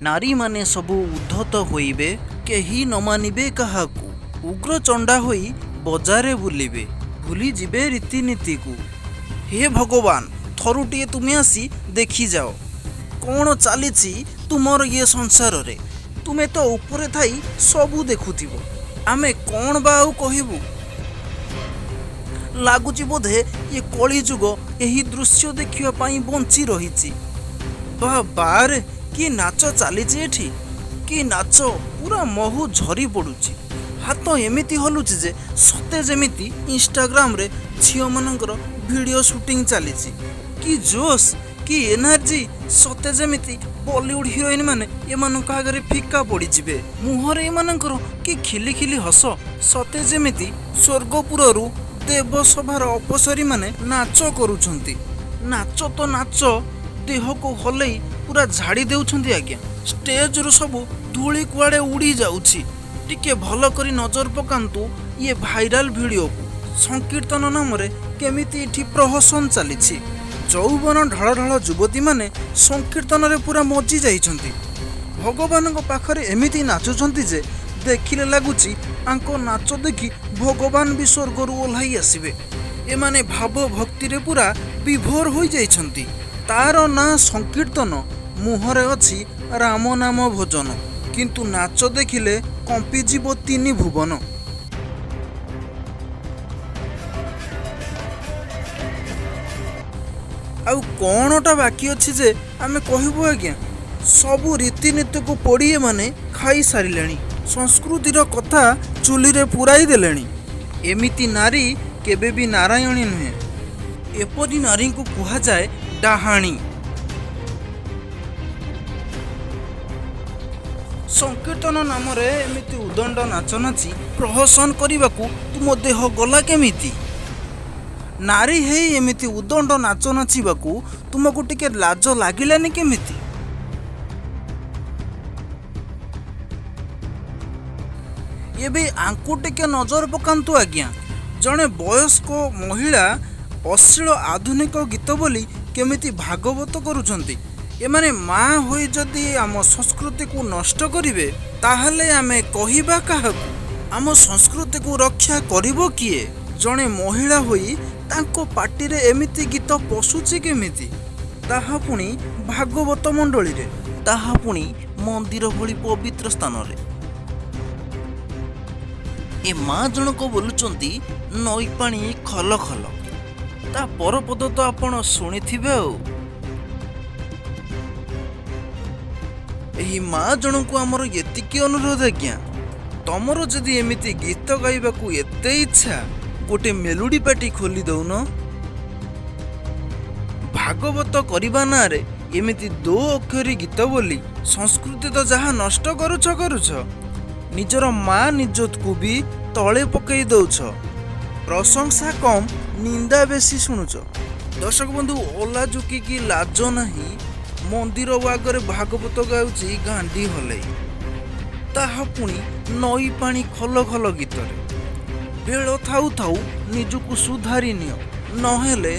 ନାରୀମାନେ ସବୁ ଉଦ୍ଧତ ହୋଇବେ, କେହି ନ ମାନିବେ କାହାକୁ। ଉଗ୍ରଚଣ୍ଡା ହୋଇ ବଜାରେ ବୁଲିବେ, ଭୁଲିଯିବେ ରୀତିନୀତିକୁ। ହେ ଭଗବାନ, ଥରୁଟିଏ ତୁମେ ଆସି ଦେଖିଯାଅ କ'ଣ ଚାଲିଛି ତୁମର ଇଏ ସଂସାରରେ। ତୁମେ ତ ଉପରେ ଥାଇ ସବୁ ଦେଖୁଥିବ, ଆମେ କ'ଣ ବା ଆଉ କହିବୁ? ଲାଗୁଛି ବୋଧେ ଏ କଳିଯୁଗ ଏହି ଦୃଶ୍ୟ ଦେଖିବା ପାଇଁ ବଞ୍ଚି ରହିଛି। ବା ବାରେ, କି ନାଚ ଚାଲିଛି ଏଠି, କି ନାଚ! ପୁରା ମହୁ ଝରି ପଡ଼ୁଛି। ହାତ ଏମିତି ହଲୁଛି ଯେ ସତେ ଯେମିତି ଇନଷ୍ଟାଗ୍ରାମରେ ଝିଅମାନଙ୍କର ଭିଡ଼ିଓ ସୁଟିଂ ଚାଲିଛି। କି ଜୋସ୍, କି ଏନର୍ଜି! ସତେ ଯେମିତି ବଲିଉଡ ହିରୋଇନ ମାନେ ଏମାନଙ୍କ ଆଗରେ ଫିକା ପଡ଼ିଯିବେ। ମୁହଁରେ ଏମାନଙ୍କର କି ଖିଲି ଖିଲି ହସ, ସତେ ଯେମିତି ସ୍ୱର୍ଗପୁରରୁ ଦେବସଭାର ଅପସରୀମାନେ ନାଚ କରୁଛନ୍ତି। ନାଚ ତ ନାଚ, ଦେହକୁ ହଲେଇ ପୁରା ଝାଡ଼ି ଦେଉଛନ୍ତି ଆଜ୍ଞା। ଷ୍ଟେଜରୁ ସବୁ ଧୂଳି କୁଆଡ଼େ ଉଡ଼ି ଯାଉଛି। ଟିକେ ଭଲ କରି ନଜର ପକାନ୍ତୁ ଇଏ ଭାଇରାଲ ଭିଡ଼ିଓକୁ। ସଂକୀର୍ତ୍ତନ ନାମରେ କେମିତି ଏଠି ପ୍ରହସନ ଚାଲିଛି। ଯୌବନ ଢଳ ଢଳ ଯୁବତୀମାନେ ସଂକୀର୍ତ୍ତନରେ ପୁରା ମଜି ଯାଇଛନ୍ତି। ଭଗବାନଙ୍କ ପାଖରେ ଏମିତି ନାଚୁଛନ୍ତି ଯେ ଦେଖିଲେ ଲାଗୁଛି ଆଙ୍କ ନାଚ ଦେଖି ଭଗବାନ ବି ସ୍ୱର୍ଗରୁ ଓହ୍ଲାଇ ଆସିବେ। ଏମାନେ ଭାବ ଭକ୍ତିରେ ପୁରା ବିଭୋର ହୋଇଯାଇଛନ୍ତି। ତାର ନାଁ ସଂକୀର୍ତ୍ତନ, ମୁହଁରେ ଅଛି ରାମ ନାମ ଭଜନ, କିନ୍ତୁ ନାଚ ଦେଖିଲେ କମ୍ପିଯିବ ତିନି ଭୁବନ। ଆଉ କ'ଣଟା ବାକି ଅଛି ଯେ ଆମେ କହିବୁ ଆଜ୍ଞା? ସବୁ ରୀତିନୀତିକୁ ପୋଡ଼ି ଏମାନେ ଖାଇସାରିଲେଣି। ସଂସ୍କୃତିର କଥା ଚୁଲିରେ ପୁରାଇ ଦେଲେଣି। ଏମିତି ନାରୀ କେବେ ବି ନାରାୟଣୀ ନୁହେଁ। ଏପରି ନାରୀଙ୍କୁ କୁହାଯାଏ ଡାହାଣୀ। ସଂକୀର୍ତ୍ତନ ନାମରେ ଏମିତି ଉଦଣ୍ଡ ନାଚ ନାଚି ପ୍ରହସନ କରିବାକୁ ତୁମ ଦେହ ଗଲା କେମିତି? ନାରୀ ହେଇ ଏମିତି ଉଦଣ୍ଡ ନାଚ ନାଚିବାକୁ ତୁମକୁ ଟିକେ ଲାଜ ଲାଗିଲାନି କେମିତି? ଏବେ ଆଙ୍କୁ ଟିକେ ନଜର ପକାନ୍ତୁ ଆଜ୍ଞା। ଜଣେ ବୟସ୍କ ମହିଳା ଅଶ୍ଳୀଳ ଆଧୁନିକ ଗୀତ ବୋଲି କେମିତି ଭାଗବତ କରୁଛନ୍ତି। ଏମାନେ ମା ହୋଇ ଯଦି ଆମ ସଂସ୍କୃତିକୁ ନଷ୍ଟ କରିବେ, ତାହେଲେ ଆମେ କହିବା କାହାକୁ? ଆମ ସଂସ୍କୃତିକୁ ରକ୍ଷା କରିବ କିଏ? ଜଣେ ମହିଳା ହୋଇ ତାଙ୍କ ପାଟିରେ ଏମିତି ଗୀତ ପଶୁଛି କେମିତି? ତାହା ପୁଣି ଭାଗବତ ମଣ୍ଡଳୀରେ, ତାହା ପୁଣି ମନ୍ଦିର ଭଳି ପବିତ୍ର ସ୍ଥାନରେ। ଏ ମା ଜଣକ ବୋଲୁଛନ୍ତି ନଈ ପାଣି ଖଲ ଖଲ। ତା ପରପଦ ତ ଆପଣ ଶୁଣିଥିବେ। ଆଉ ଏହି ମା ଜଣଙ୍କୁ ଆମର ଏତିକି ଅନୁରୋଧ ଆଜ୍ଞା, ତମର ଯଦି ଏମିତି ଗୀତ ଗାଇବାକୁ ଏତେ ଇଚ୍ଛା, ଗୋଟେ ମେଲୋଡି ପାର୍ଟି ଖୋଲି ଦଉନ। ଭାଗବତ କରିବା ନାଁରେ ଏମିତି ଦୋ ଅକ୍ଷରୀ ଗୀତ ବୋଲି ସଂସ୍କୃତି ତ ଯାହା ନଷ୍ଟ କରୁଛ କରୁଛ, ନିଜର ମା ଇଜ୍ଜତକୁ ବି ତଳେ ପକେଇ ଦଉଛ। ପ୍ରଶଂସା କମ୍, ନିନ୍ଦା ବେଶୀ ଶୁଣୁଛ। ଦର୍ଶକ ବନ୍ଧୁ, ଅଲାଜୁକି କି ଲାଜ ନାହିଁ, ମନ୍ଦିର ଆଗରେ ଭାଗବତ ଗାଉଛି ଗାଣ୍ଡି ହଲେଇ, ତାହା ପୁଣି ନଈ ପାଣି ଖଲ ଖଲ ଗୀତରେ। ବେଳ ଥାଉ ଥାଉ ନିଜକୁ ସୁଧାରି ନିଅ, ନହେଲେ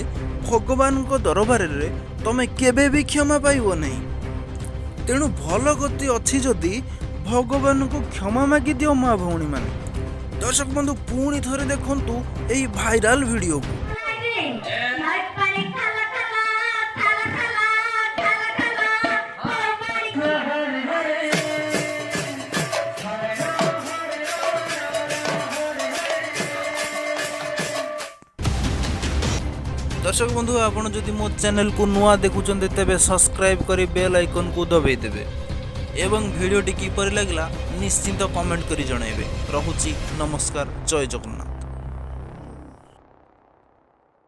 ଭଗବାନଙ୍କ ଦରବାରରେ ତମେ କେବେ ବି କ୍ଷମା ପାଇବ ନାହିଁ। ତେଣୁ ଭଲ ଗତି ଅଛି ଯଦି ଭଗବାନଙ୍କୁ କ୍ଷମା ମାଗି ଦିଅ ମା ଭଉଣୀମାନେ। ଦର୍ଶକ ବନ୍ଧୁ, ପୁଣି ଥରେ ଦେଖନ୍ତୁ ଏହି ଭାଇରାଲ ଭିଡ଼ିଓକୁ। ନଈ ପାଣି ଖାଲ ଖାଲ, ଖାଲ ଖାଲ, ଖାଲ ଖାଲ, ନଈ ପାଣି। ଦର୍ଶକ ବନ୍ଧୁ, ଆପଣ ଯଦି ମୋ ଚ୍ୟାନେଲକୁ ନୂଆ ଦେଖୁଛନ୍ତି, ତେବେ ସବସ୍କ୍ରାଇବ୍ କରି ବେଲ୍ ଆଇକନ୍କୁ ଦବାଇ ଦେବେ ଏବଂ ଭିଡ଼ିଓଟି କିପରି ଲାଗିଲା ନିଶ୍ଚିନ୍ତ କମେଣ୍ଟ କରି ଜଣାଇବେ। ରହୁଛି, ନମସ୍କାର, ଜୟ ଜଗନ୍ନାଥ।